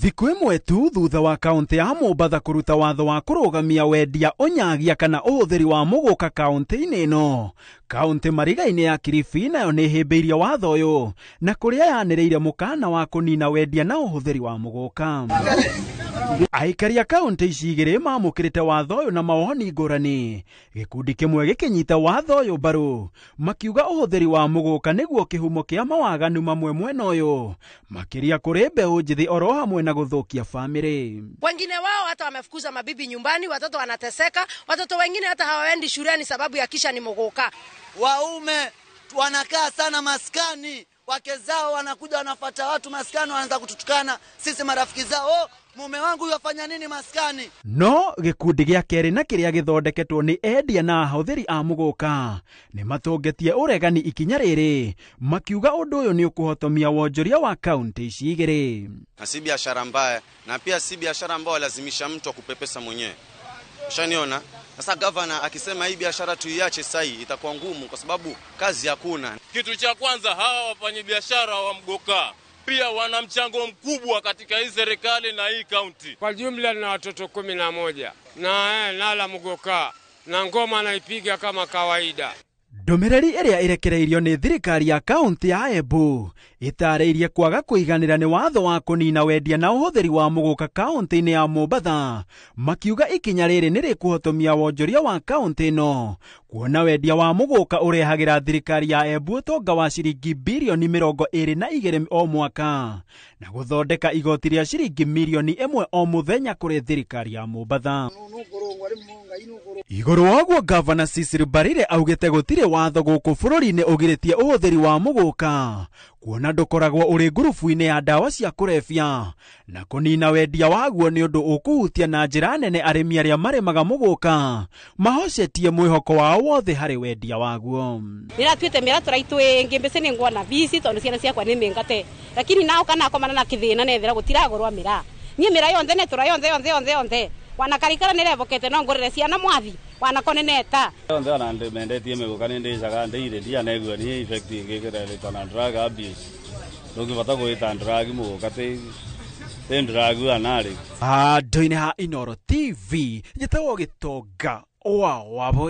Thikũ ĩmwe tu thutha wa kaunti ya Mombatha kũruta watho wa kũrũgamia wendia, ũnyagia kana ũhũthĩri wa mũgũka kaunti-inĩ ĩno, kaunti mariga-inĩ ya Kilifi nayo nĩ ĩhĩmbĩirie watho ũyũ na kũrĩa yanĩrĩire mũkana wa kũnina wendia na ũhũthĩri wa mũgũka. Aikari a kaunti ici igĩrĩ mamũkĩrĩte watho ũyũ na mawoni ngũrani, gĩkundi kĩmwe gĩkĩnyita watho ũyũ mbaru makiuga ũhũthĩri wa mũgũka nĩguo kĩhumo kĩa mawaganu mamwe mwena ũyũ, makĩria kũrĩ mbeũ njĩthĩ oro hamwe na gũthũkia famĩlĩ. Wengine wao hata wamefukuza mabibi nyumbani, watoto wanateseka, watoto wengine hata hawaendi shuleni sababu ya kisha ni muguka. Waume wanakaa sana maskani, wake zao wanakuja wanafata watu maskani, wanaanza kututukana sisi marafiki zao, oh, mume wangu yafanya nini maskani? No gĩkundi gĩa kerĩ na kĩrĩa gĩthondeketwo nĩ endia na ahũthĩri a mũgũka nĩ matũngetie ũregani ikinya rĩrĩ, makiuga ũndũ ũyũ nĩ ũkũhotomia wonjoria wa kaunti ici igĩrĩ. Na si biashara mbaya, na pia si biashara ambayo lazimisha mtu akupepesa mwenyewe. Ushaniona? Sasa governor akisema hii biashara tuiache sasa hii itakuwa ngumu kwa sababu kazi hakuna. Kitu cha kwanza, hawa wafanyabiashara wa mgoka pia wana mchango mkubwa katika hii serikali na hii kaunti. Kwa jumla na watoto 11 na nala mgoka na ngoma naipiga kama kawaida. Ndũmĩrĩri ĩrĩa ĩrekereirio nĩ thirikari ya kaunti ya Embu ĩtarĩirie kwaga kũiganĩra nĩ watho wa kũnina wendia na ũhũthĩri wa mũgũka kaunti-inĩ ya Mombatha, makiuga ikinya rĩrĩ nĩ rĩkũhotomia wonjoria wa kaunti ĩno, kuona wendia wa mũgũka ũrehagĩra thirikari ya Embu ũtonga wa ciringi birioni 22 o mwaka na gũthondeka igoti rĩa ciringi mirioni 1 o mũthenya kũrĩ thirikari ya Mombatha. Igũrũ wa ũguo, Gavana Cecil Mbarire augĩte gũtirĩ watho gũkũ bũrũri-inĩ ũgirĩtie ũhũthĩri wa mũgũka, kuona ndũkoragwo ũrĩ ngurubu-inĩ ya ndawa cia kũrebia, na kũnina wendia waguo nĩ ũndũ ũkũhutia na njĩra nene arĩmi arĩa marĩmaga mũgũka mahocetie mwĩhoko wao wothe harĩ wendia waguo. Nĩratuĩte mĩratũ raitũ ĩngĩ mbeca nĩ nguona vici tondũ ciana ciakwa nĩ mĩngate, lakini nao kana akomana na kĩthĩna nethera gũtiragũrwa mĩraa. Niĩ mĩraa yonthe nĩtũra yonthe yonthe yonthe yonthe wanakarikara nĩrevokete no ngũrĩre ciana mwathi wanakoneneta yonthe ona mendetie mĩgũka nĩ ndĩcaga ndĩire ndianegua nĩ effect ĩngĩkĩra na drug abuse ndũngĩbata gwĩta drug mũgũka tĩ drug anarĩ. Handũ-inĩ ha Inooro TV njĩtagwo Gĩtonga wa Wabũi.